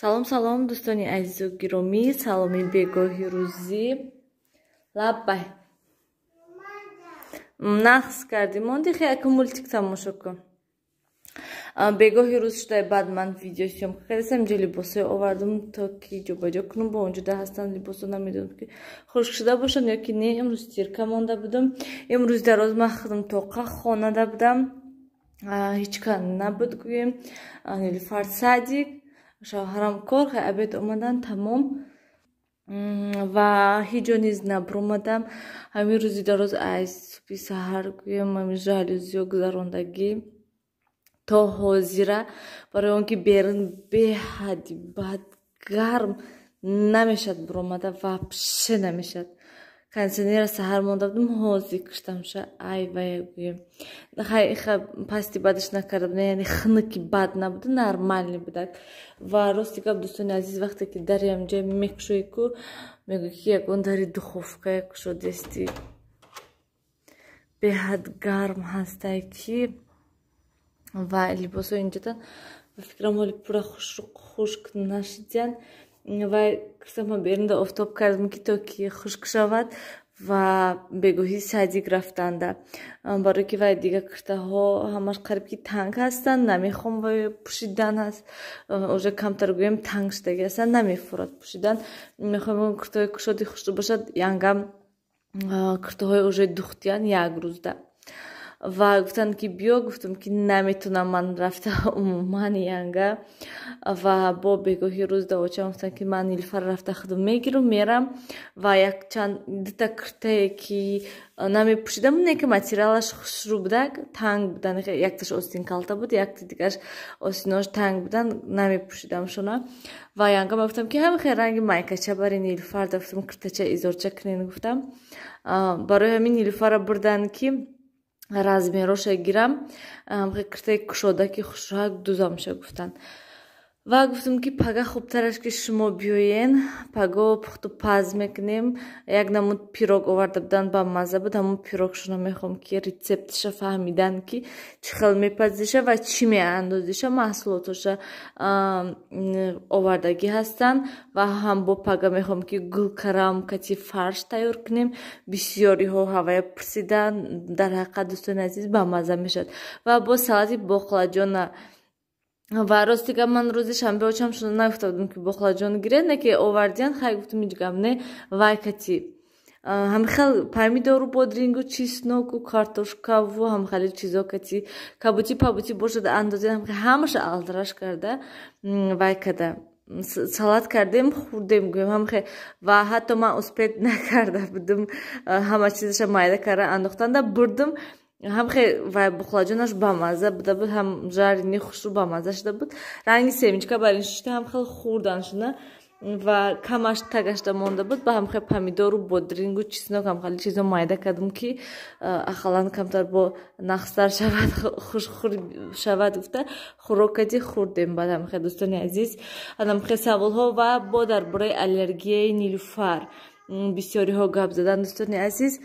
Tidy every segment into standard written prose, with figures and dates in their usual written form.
Салом, салом, дӯстони азизу гиромӣ, саломи бегоҳи рӯзӣ. Лаббай, нақс кардӣ, монди, хе яка мультик тамошо кун. Бегоҳи рӯз шудай, баъд ман видео съёмка кардастам. Инҷо либосҳое овардам, то ки ҷобаҷо кунам. Бо онҷода ҳастанд либосҳо, намедонам, ки хушк шуда бошанд ё ки не. Имрӯз стирка монда будам. Имрӯз дароз ман худам тоқа хонада будам, ҳеҷ кас набуд, гӯем. Нилуфар садик, шавҳарам кор, хай обед омадан, тамом. Ва ҳеҷ ҷо низ набуромадам. Ҳамин рӯзи дароз аз субҳи саҳар, гӯем, ҳамин жалюзиё гузарондагӣ то ҳозира, барои он ки берун беҳадди бад гарм, намешад буромада, вообще намешад. Кондиционера саҳар монда будам, ҳозир куштамша. Ай вая, гӯем, хай пасти бадаш накарда будам, яъне хунуки бад набуда, нормальный будак. Ва рости гап, дӯстони азиз, вақте ки дари ҳамҷоя мекушоӣ ку, мегӯӣ, ки ягон дари духовкая кушодести, беҳад гарм ҳастай ки. Ва либосҳои инҷодан, ба фикрам, ҳоли пурра хушк нашидиянд. Ва кирсама берунда офтоб кардам, ки то ки хушк шавад. Ва бегоҳӣ садик рафтанда, барое ки вай дига киртаҳо ҳамаш қариб ки танг ҳастанд, намехоҳам вай пӯшидан ҳаст, уже камтар, гӯем, танг шудаги ҳастанд, намефурад пӯшидан. Мехоҳам киртаҳои кушоди хушрӯ бошад. Янгам киртаҳои уже духтиян як рӯзда. Ва гуфтанд, ки биё, гуфтам, ки наметунам ман рафта умуман, янга. Ва бо бегоҳи рӯз давочам гуфтанд, ки ман Нилуфар рафта худам мегирам, мерам. Ва якчанд дута киртае, ки намепӯшидам, не ки материалаш хушрӯ будак, танг будан, якташ остин калта буд, якти дигараш остинош танг будан, намепӯшидамшона. Ва янга ма гуфтам, ки ҳами хел ранги майкача бари Нилуфар да, гуфтам, киртача изорча кунен, гуфтам. Барои ҳамин Нилуфарра бурдан, ки размероша гирам, киртаи кушода, ки хушрӯак дузамша, гуфтанд. Ва гуфтам, ки пага хубтараш, ки шумо биёен, паго пухту паз мекунем. Як намуд пирог оварда будан, ба мазза буд. Ҳамун пирогшона мехоҳам, ки рецептиша фаҳмидан, ки чӣ хел мепазиша ва чӣ меандозиша, маҳсулотоша овардагӣ ҳастанд. Ва ҳам бо пага мехоҳам, ки гулкарам кати фарш тайёр кунем. Бисёриҳо ҳавая пурсиданд. Дар ҳақиқат, дӯстони азиз, ба мазза мешавад. Ва бо салати боқлаҷона. Ва рости гап, ман рӯзи шанбе очам шуно нагуфта будам, ки боқлаҷон гиред, не ки овардиян. Хай, гуфтам, ҳеҷ гап не. Вай кати ҳамихел помидору бодрингу чесноку картошкаву ҳамхели чизо кати кабути пабути бошад, андозед, ҳамаша алдараш карда, вай када салат кардем, хӯрдем, гӯем, ҳамхе. Ва ҳатто ман успеть накарда будам ҳама чизаша майда карда андохтанда, бурдум ҳамхе. Вай бухлаҷонаш бамазза буда буд, ҳам жареный хушрӯ, бамазза шуда буд. Ранги семечка бар ин шишта, ҳамхел хӯрдан шуда. Ва камаш тагашта монда буд, ба ҳамхе помидору бодрингу чеснок, ҳамхели чизо майда кардам, ки ақаллан камтар бо нақстар шавад, хушхӯр шавад, гуфта, хӯрокади хӯрдем. Баъд ҳамхе, дӯстони азиз, ҳамхе саволҳо ва бо дар бораи аллергияи Нилуфар бисёриҳо гап задан, дӯстони азиз.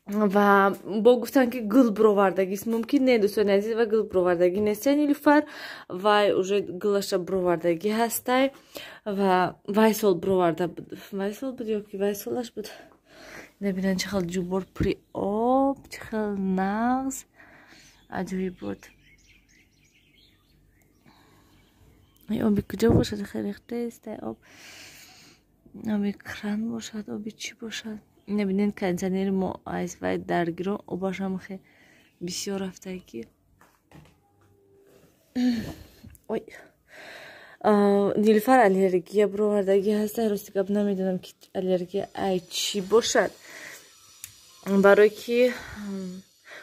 Ва бо гуфтанд, ки гул бировардагист. Мумкин не, дӯстони азиз, ва гул бировардагӣ нестай Нилуфар. Вай уже гулаша бировардагӣ ҳастай. Ва вай сол бироварда буд, вай сол буд ё ки вай солаш буд, набинан, чӣ хел ҷубор пури об, чӣ хел нағз, аҷоиб буд. Оби куҷо бошад? Хеле рехтаестай об, оби кран бошад, оби чӣ бошад? Набинед, кондиционери мо аз вай даргиро, обашам хе бисёр рафтай ки. Ой, Нилуфар аллергия бировардагӣ ҳаста. Рости гап, намедонам, ки аллергия ай чӣ бошад, барое ки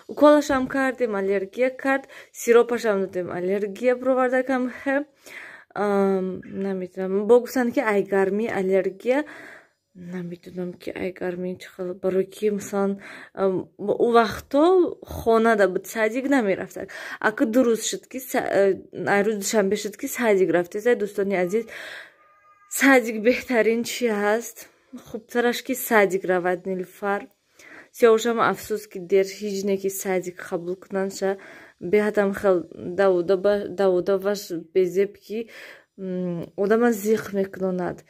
уколашам кардем, аллергия кард, сиропашам додем, аллергия бировардакам хе. Намедонам, бо гуфтанд, ки ай гармӣ аллергия. Намедонам, ки ай гармӣ чӣ хел, барои ки масалан ӯ вақто хонада буд, садик намерафтак. Ака 2 рӯз шуд, ки ай рӯзи душанбе шуд, ки садик рафтеса. Дӯстони азиз, садик беҳтарин чи ҳаст, хубтараш, ки садик равад Нилуфар. Сиёвушам афсӯс, ки дер ҳеҷ не, ки садик қабул кунандша. Беҳадам хел давудаваш безеб, ки Одама зиқ мекунонад,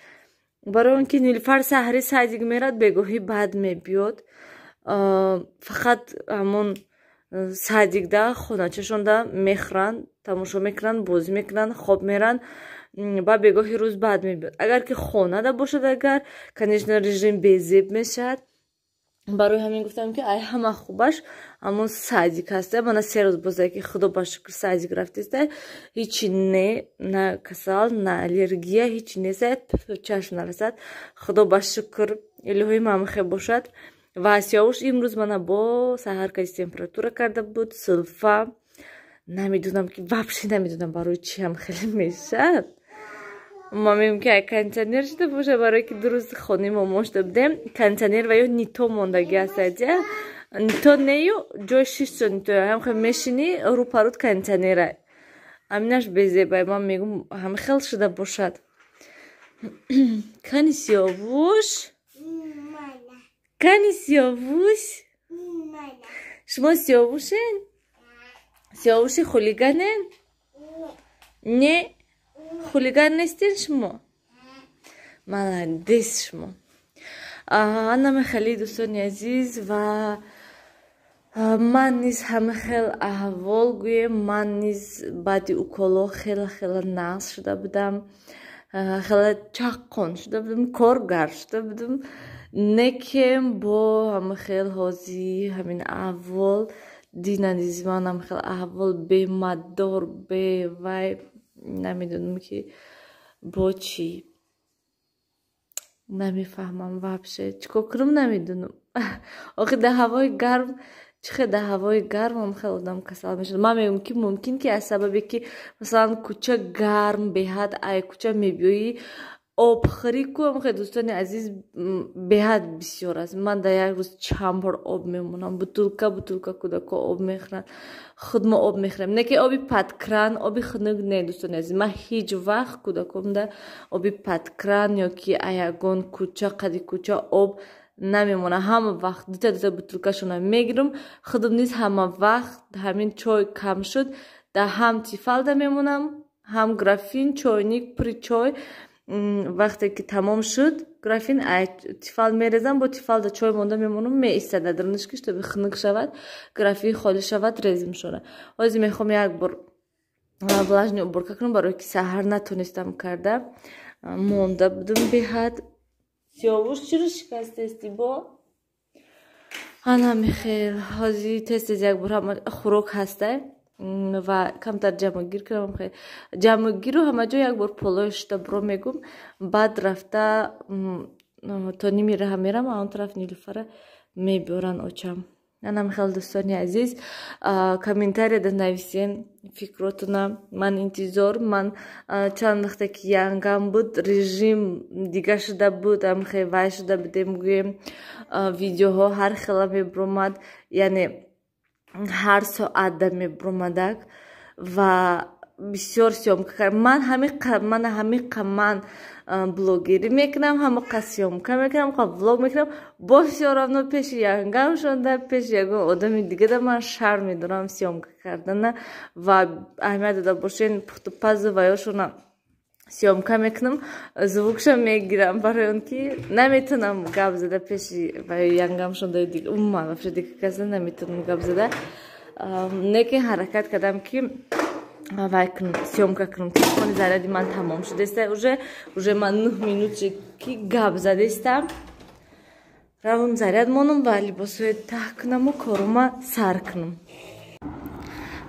барои он ки Нилуфар саҳари садик мерад, бегоҳӣ баъд мебиёд. Фақат ҳамон садикда, хоначашонда мехӯранд, тамошо мекунанд, бозӣ мекунанд, хоб меранд, ба бегоҳи рӯз баъд мебиёд. Агар ки хонада бошад, агар, конечно, режим безеб мешавад. Барои ҳамин гуфтам, ки ай ҳама хубаш ҳамон садик ҳаста. Мана 3 рӯз бозае, ки худо ба шукр, садик рафтеста, ҳичи не, на касал, на аллергия, ҳичи неста, чашм нарасад, худо ба шукр, илоҳи мамихе бошад. Ва Сиёвуш имрӯз мана бо саҳар каси температура карда буд, сулфа. Намедонам, ки вообще намедонам, барои чи ҳам хеле мешавад. Ма мегӯм, ки ай кондиционер шуда боша, барое ки 2 рӯз хонаи момо шуда будем, кондиционер ва ё нито мондагӣ ҳастад, нито нею ҷои шишто нито ҳам хел мешинӣ, рӯпаруд кондиционера, ҳаминаш безебай. Ман мегӯм, ҳами хел шуда бошад. Кани Сиёвуш, кани Сиёвуш, шумо Сиёвушен? Сиёвуши хулиганен? Не, хулиган нестен шумо, молодец шумо. Анаме хеле, дӯстони азиз, ва ман низ ҳама хел аҳвол гӯем. Ман низ баъди уколо хела хела нағз шуда будам, хела чаққон шуда будам, коргар шуда будам. Некем бо ҳама хел ҳози ҳамин аҳвол дина низ ман ҳама хел аҳвол бемадор, бевай, намедонам, ки бо чӣ, намефаҳмам, вообще чӣ кор кунам, намедонам. Охи дар ҳавои гарм чӣ хел, дар ҳавои гарм ҳам хел одам касал мешавад. Ман мегӯям, ки мумкин, ки аз сабабе, ки масалан кӯча гарм беҳад, ай кӯча мебиёӣ, обхӯрӣ ку хел, дӯстони азиз, беҳад бисёр аст. Ман дар як рӯз чанд бор об мемонам, бутулка бутулка кӯдако об мехӯранд, худ мо об мехӯрем, не ки оби под кран, оби хунук не. Дӯстони азиз, ман ҳеҷ вақт кӯдакомда оби под кран ё ки ягон кӯча, қади кӯча об намемонам. Ҳама вақт дута дута бутулкашона мегирам. Худам низ ҳама вақт ҳамин чой кам шуд, дар ҳам Тефалда мемонам, ҳам графин, чойник пури чой. Вақте ки тамом шуд графин, Тефал мерезам, бо Тефалда чой монда мемонам, меистад дар дарунаш, ки чтобы хунук шавад, графин холӣ шавад, резим шона. Ҳозир мехоҳам як бор влажный уборка кунам, барое ки саҳар натонистам карда, монда будам беҳад. Сиёвуш, чиро шикастести бо? Ана михел, ҳозир тез тез як бор ҳама хӯрок ҳастай ва камтар ҷамъгир кунам, ҷамъгиру ҳама ҷо як бор полои шуда буро мегум. Баъд рафта то ними раҳа мерам, а он тараф Нилуфара мебиёранд очам. Ана михел, дӯстони азиз, комментарияда нависен фикротуна, ман интизор. Ман чанд вақте ки янгам буд, режим дига шуда буд, амхе вай шуда будем, гӯем, видеоҳо ҳар хела мебуромад, яъне ҳар соатда мебуромадак ва бисёр съёмка кардам. Ман мана ҳамиқа ман блогерӣ мекунам, ҳамақа съёмка мекунам, ҳамақа влог мекунам, бо всё равно пеши янгам шонда, пеши ягон одами дигада ман шарм медорам съёмка кардана. Ва аҳамият дода бошен, пухтупазу ва ёшона съёмка мекунам, звукша мегирам, барои он ки наметавонам гап зада пеши янгам шонда, умуман вообще дига каса наметавонам гап зада. Лекин ҳаракат кардам, ки вай кунам, съёмка кунам. Телефони заряди ман тамом шудеста уже ман 9 минут ки гап задестам. Равам, заряд монам ва либосҳои таҳ кунаму корума сар кунам.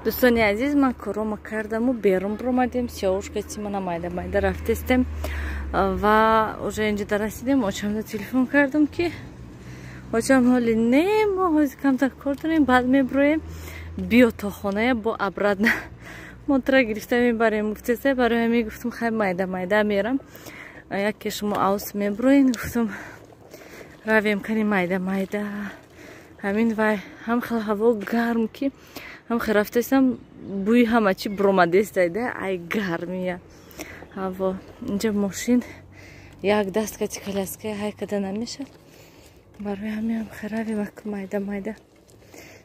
Дӯстони азиз, ман корома кардаму берун биромадем. Сиёвушка мана майда майда рафтестем ва уже инҷо дарасидем. Очамда телефон кардам, ки очам, ҳоли не, мо ҳозир камтар кор дорем, баъд мебироем, биё то хоная, бо обратно мо тра гирифта мебарем, гуфтеста. Барои ҳамин гуфтам, хай, майда майда мерам, яке шумо аус мебироен. Гуфтам, равем, кани майда майда. Ҳамин вай ҳам хел ҳаво гарм, ки ҳам хел рафтаистам, бӯи ҳама чи буромадестайда, ай гармия ҳаво. Инҷа мошин як даст кати коляска ҳай када намешад. Барои ҳамин ҳам хел равем, майда майда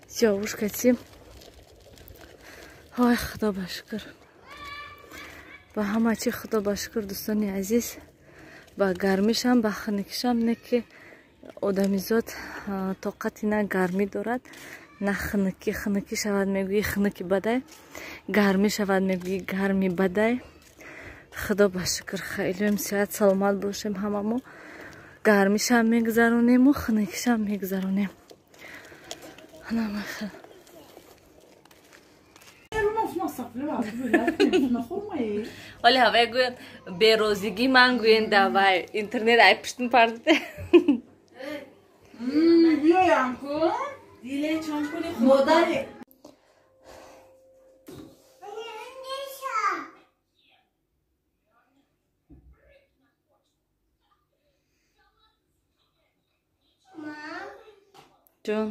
Сиёвуш кати. Ой, худо ба шукр. Ба ҳама чи худо ба шукр дӯстони азиз, ба гармишам ба хунукишам не ки одамизод тоқати на гармӣ дорад на хунукӣ. Хунукӣ шавад мегӯӣ хунуки бадай, гармӣ шавад мегӯӣ гарми бадай. Худо ба шукр, илоҳим сиҳат саломат бошем ҳамамо. Гармишам мегузаронему хунукишам мегузаронем. Оли ҳавай гӯянд берозигӣ ман гӯен давай интернет ай пуштм парде. Биёям ку модари. Ҷон,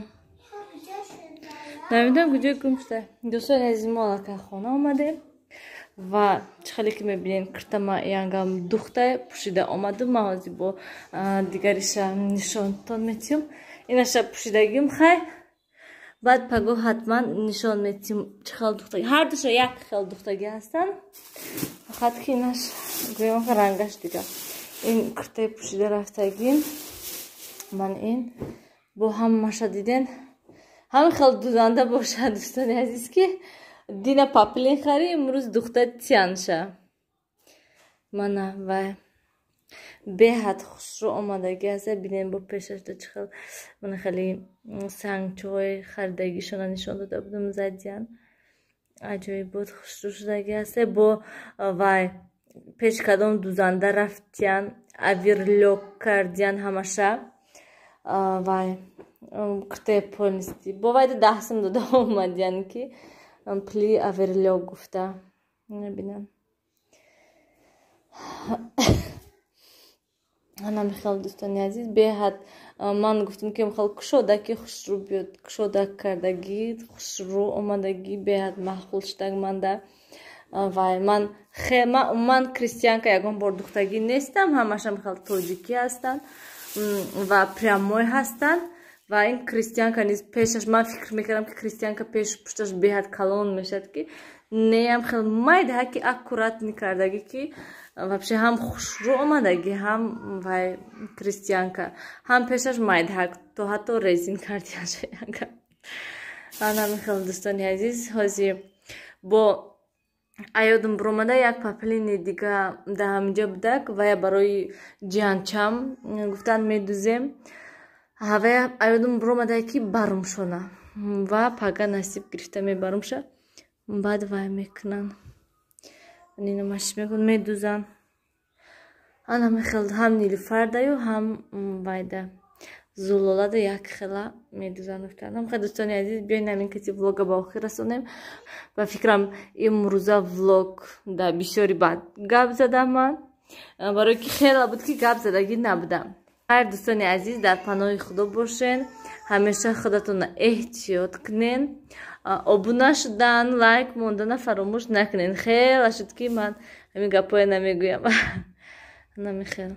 намедонам куҷо гум шуда. Дӯстони азиз, мо аллакай хона омадем ва чӣ хеле ки мебинед киртама янгам духта пӯшида омадум. Ман ҳозир бо дигариша нишонтон метиҳам. Инаша пӯшидагим хай, баъд пагоҳ ҳатман нишон метиҳам чӣ хел духтагӣ. Ҳар душа як хел духтагӣ ҳастанд, фақат ки инаш гӯям рангаш дигар. Ин киртаи пӯшида рафтагим ман ин бо ҳамаша диден. Ҳамин хел дузанда бошад дӯстони азиз, ки дина паплин хари, имрӯз духта тянша. Мана вай беҳад хушрӯ омадагӣ аст. Бинем бо пешашда чӣ хел мана хеле сангчоҳои харидагишона нишон дода будам задиян. Аҷоибот хушрӯ шудагӣ аст. Бо вай пеш кадом дузанда рафтиян, аверлок кардиян ҳамаша. Вай киртаи полнисти бо вайда 10 сум дода омадиян ки пли аверлок гуфта. Набинам ана михел дӯстони азиз, беҳад ман гуфтам ки михел кушодаки хушрӯ биёд, кушодак кардагӣ хушрӯ омадагӣ беҳад маъқул шудаг манда. Вай ман умуман крестьянка ягон бор духтагӣ нестам, ҳамаша михел тоҷикӣ ҳастанд ва прямой ҳастанд. Ва ин крестьянка низ пешаш ман фикр мекардам ки крестьянка пеш пушташ беҳад калон мешавад, ки неям хел майдаҳа ки аккуратни кардагӣ ки вообще ҳам хушрӯ омадагӣ, ҳам вай крестьянка ҳам пешаш майдаҳак то ҳатто резин кардияншаянка. Анамихел дӯстони азиз, ҳозир бо аёдум биромада як паплини дига дар ҳаминҷо будак, вая барои ҷиянчам гуфтан медузем. Ҳавая аёдум биромада ки барумшона ва пага насиб гирифта мебарумша, баъд вай мекунан нинамаш мекун медузан. Ана мехел ҳам нилуфардаю ҳам вайда зулолада як хела медузан гуфтан. Ҳамхел дӯстони азиз, биёед ҳамин кати влога ба охир расонем. Ба фикрам имрӯза влог да бисёри бад гап задам ман, барои ки хела буд ки гап задагӣ набудам. Хайр дӯстони азиз, дар паноҳи худо бошен, ҳамеша худатонро эҳтиёт кунен, обуна шудан, лайк мондана фаромӯш накунен. Хела шуд ки ман ҳамин гапҳоя намегӯям. Намехел.